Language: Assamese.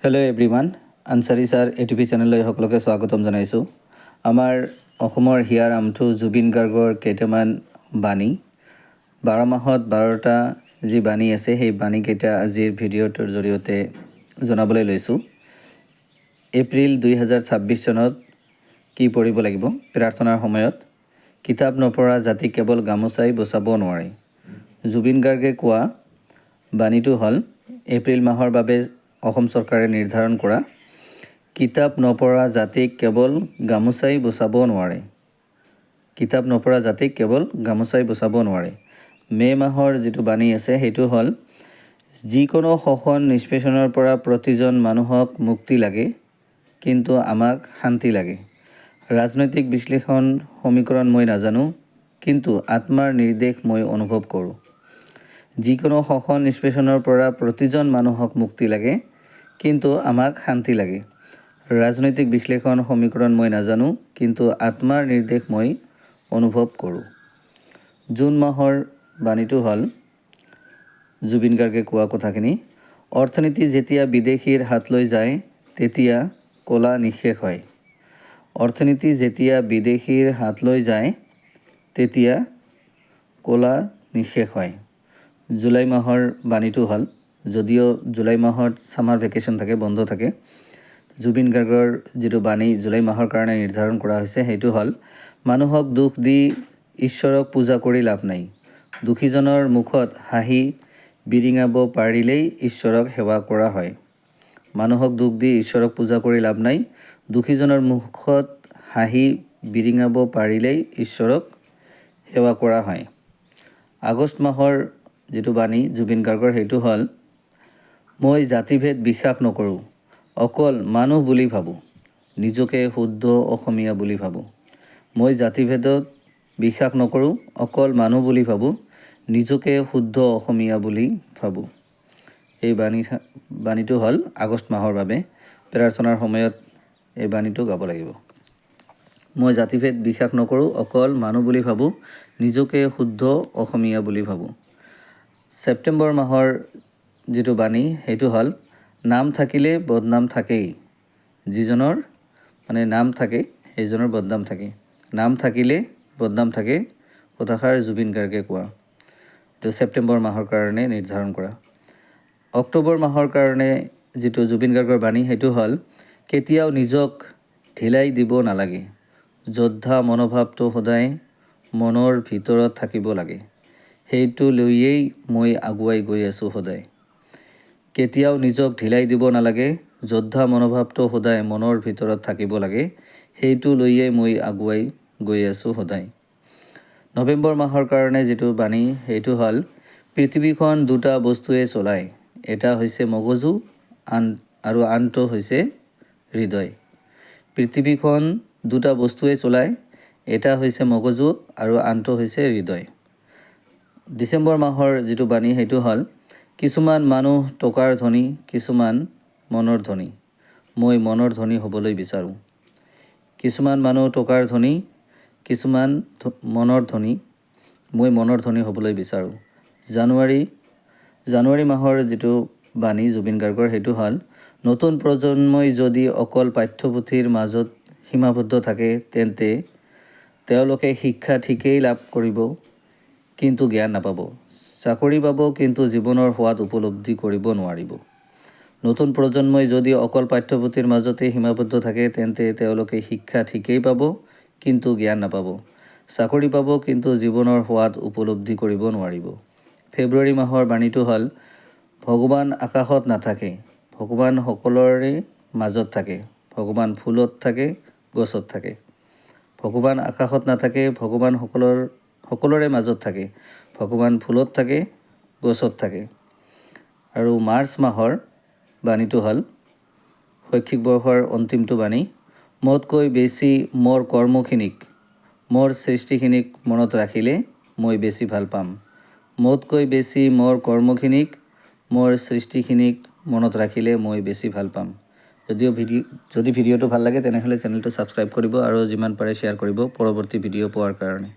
হেল্ল' এভৰিৱান, আনচাৰী ছাৰ এ টি পি চেনেললৈ সকলোকে স্বাগতম জনাইছোঁ। আমাৰ অসমৰ হিয়াৰ আমঠু জুবিন গাৰ্গৰ কেইটামান বাণী, 12 মাহত 12টা যি বাণী আছে, সেই বাণীকেইটা আজিৰ ভিডিঅ'টোৰ জৰিয়তে জনাবলৈ লৈছোঁ। এপ্ৰিল 2026 চনত কি পঢ়িব লাগিব প্ৰাৰ্থনাৰ সময়ত? কিতাপ নপঢ়া জাতিক কেৱল গামোচাই বচাব নোৱাৰে। জুবিন গাৰ্গে কোৱা বাণীটো হ'ল এপ্ৰিল মাহৰ বাবে অসম চৰকাৰে নিৰ্ধাৰণ কৰা, কিতাপ নপঢ়া জাতিক কেৱল গামোচাই বচাব নোৱাৰে। কিতাপ নপঢ়া জাতিক কেৱল গামোচাই বচাব নোৱাৰে। মে' মাহৰ যিটো বাণী আছে, সেইটো হ'ল, যিকোনো শোষণ নিষ্পেষণৰ পৰা প্ৰতিজন মানুহক মুক্তি লাগে, কিন্তু আমাক শান্তি লাগে। ৰাজনৈতিক বিশ্লেষণ সমীকৰণ মই নাজানো, কিন্তু আত্মাৰ নিৰ্দেশ মই অনুভৱ কৰোঁ। যিকোনো শোষণ নিষ্পেষণৰ পৰা প্ৰতিজন মানুহক মুক্তি লাগে, কিন্তু আমাক শান্তি লাগে। ৰাজনৈতিক বিশ্লেষণ সমীকৰণ মই নাজানো, কিন্তু আত্মাৰ নিৰ্দেশ মই অনুভৱ কৰোঁ। জুন মাহৰ বাণীটো হ'ল জুবিন গাৰ্গে কোৱা কথাখিনি, অৰ্থনীতি যেতিয়া বিদেশীৰ হাতলৈ যায়, তেতিয়া কলা নিঃশেষ হয়। অৰ্থনীতি যেতিয়া বিদেশীৰ হাতলৈ যায়, তেতিয়া কলা নিঃশেষ হয়। জুলাই মাহৰ বাণীটো হ'ল, যদিও জুলাই মাহত ছামাৰ ভেকেশ্যন থাকে, বন্ধ থাকে, জুবিন গাৰ্গৰ যিটো বাণী জুলাই মাহৰ কাৰণে নিৰ্ধাৰণ কৰা হৈছে, সেইটো হ'ল, মানুহক দুখ দি ঈশ্বৰক পূজা কৰি লাভ নাই। দুখীজনৰ মুখত হাঁহি বিৰিঙাব পাৰিলেই ঈশ্বৰক সেৱা কৰা হয়। মানুহক দুখ দি ঈশ্বৰক পূজা কৰি লাভ নাই। দুখীজনৰ মুখত হাঁহি বিৰিঙাব পাৰিলেই ঈশ্বৰক সেৱা কৰা হয়। আগষ্ট মাহৰ যিটো বাণী জুবিন গাৰ্গৰ, সেইটো হ'ল, মই জাতিভেদ বিশ্বাস নকৰোঁ, অকল মানুহ বুলি ভাবোঁ, নিজকে শুদ্ধ অসমীয়া বুলি ভাবোঁ। মই জাতিভেদত বিশ্বাস নকৰোঁ, অকল মানুহ বুলি ভাবোঁ, নিজকে শুদ্ধ অসমীয়া বুলি ভাবোঁ। এই বাণীটো হ'ল আগষ্ট মাহৰ বাবে। প্ৰাৰ্থনাৰ সময়ত এই বাণীটো গাব লাগিব। মই জাতিভেদ বিশ্বাস নকৰোঁ, অকল মানুহ বুলি ভাবোঁ, নিজকে শুদ্ধ অসমীয়া বুলি ভাবোঁ। ছেপ্টেম্বৰ মাহৰ যিটো বাণী, সেইটো হ'ল, নাম থাকিলে বদনাম থাকেই। যিজনৰ মানে নাম থাকে, সেইজনৰ বদনাম থাকে। নাম থাকিলে বদনাম থাকে, কথাষাৰ জুবিন গাৰ্গে কোৱা। এইটো ছেপ্টেম্বৰ মাহৰ কাৰণে নিৰ্ধাৰণ কৰা। অক্টোবৰ মাহৰ কাৰণে যিটো জুবিন গাৰ্গৰ বাণী, সেইটো হ'ল, কেতিয়াও নিজক ঢিলাই দিব নালাগে। যোদ্ধা মনোভাৱটো সদায় মনৰ ভিতৰত থাকিব লাগে। সেইটো লৈয়েই মই আগুৱাই গৈ আছোঁ সদায়। কেতিয়াও নিজক ঢিলাই দিব নালাগে। যোদ্ধা মনোভাৱটো সদায় মনৰ ভিতৰত থাকিব লাগে। সেইটো লৈয়ে মই আগুৱাই গৈ আছোঁ সদায়। নৱেম্বৰ মাহৰ কাৰণে যিটো বাণী, সেইটো হ'ল, পৃথিৱীখন দুটা বস্তুৱে চলায়। এটা হৈছে মগজু আৰু আনটো হৈছে হৃদয়। পৃথিৱীখন দুটা বস্তুৱে চলায়, এটা হৈছে মগজু আৰু আনটো হৈছে হৃদয়। ডিচেম্বৰ মাহৰ যিটো বাণী, সেইটো হ'ল, কিছুমান মানুহ টকাৰ ধনী, কিছুমান মনৰ ধনী। মই মনৰ ধনী হ'বলৈ বিচাৰোঁ। কিছুমান মানুহ টকাৰ ধনী, কিছুমান মনৰ ধনী। মই মনৰ ধনী হ'বলৈ বিচাৰোঁ। জানুৱাৰী মাহৰ যিটো বাণী জুবিন গাৰ্গৰ, সেইটো হ'ল, নতুন প্ৰজন্মই যদি অকল পাঠ্যপুথিৰ মাজত সীমাবদ্ধ থাকে, তেন্তে তেওঁলোকে শিক্ষা ঠিকেই লাভ কৰিব, কিন্তু জ্ঞান নাপাব। চাকৰি পাব, কিন্তু জীৱনৰ সোৱাদ উপলব্ধি কৰিব নোৱাৰিব। নতুন প্ৰজন্মই যদি অকল পাঠ্যপুথিৰ মাজতে সীমাবদ্ধ থাকে, তেন্তে তেওঁলোকে শিক্ষা ঠিকেই পাব, কিন্তু জ্ঞান নাপাব। চাকৰি পাব, কিন্তু জীৱনৰ সোৱাদ উপলব্ধি কৰিব নোৱাৰিব। ফেব্ৰুৱাৰী মাহৰ বাণীটো হ'ল, ভগৱান আকাশত নাথাকে, ভগৱান সকলোৰে মাজত থাকে। ভগৱান ফুলত থাকে, গছত থাকে। ভগৱান আকাশত নাথাকে, ভগৱান সকলোৰে মাজত থাকে। ভগৱান ফুলত থাকে, গছত থাকে। আৰু মাৰ্চ মাহৰ বাণীটো হ'ল, শৈক্ষিক বৰ্ষৰ অন্তিমটো বাণী, মোতকৈ বেছি মোৰ কৰ্মখিনিক, মোৰ সৃষ্টিখিনিক মনত ৰাখিলে মই বেছি ভাল পাম। মোতকৈ বেছি মোৰ কৰ্মখিনিক, মোৰ সৃষ্টিখিনিক মনত ৰাখিলে মই বেছি ভাল পাম। যদি ভিডিঅ'টো ভাল লাগে, তেনেহ'লে চেনেলটো ছাবস্ক্ৰাইব কৰিব আৰু যিমান পাৰে শ্বেয়াৰ কৰিব পৰৱৰ্তী ভিডিঅ' পোৱাৰ কাৰণে।